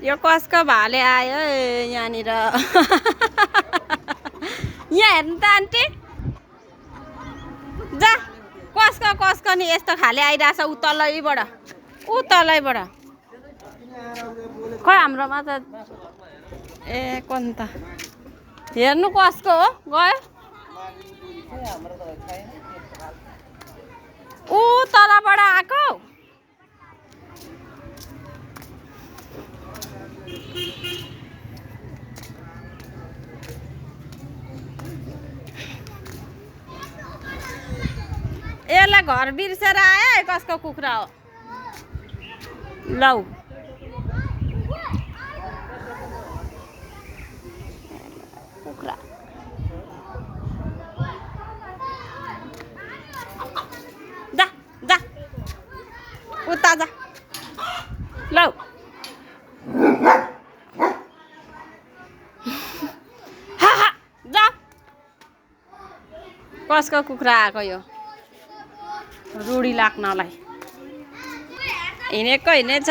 यो कसको भाले आयो यहाँनिर यहाँ हेर्नु त आन्टी जा कसको नि यस्तो खाले आइरहेछ उतलैबाट खै हाम्रोमा त ए कुन त हेर्नु कसको हो गयो ऊ तलबाट आएको यसलाई घर बिर्सेर आयो कसको कुखुरा हो लौ कुखुरा जा जा उता जा लौ जा कसको कुखुरा आएको यो रुडी लाग्नलाई हिँडेको हिँडेछ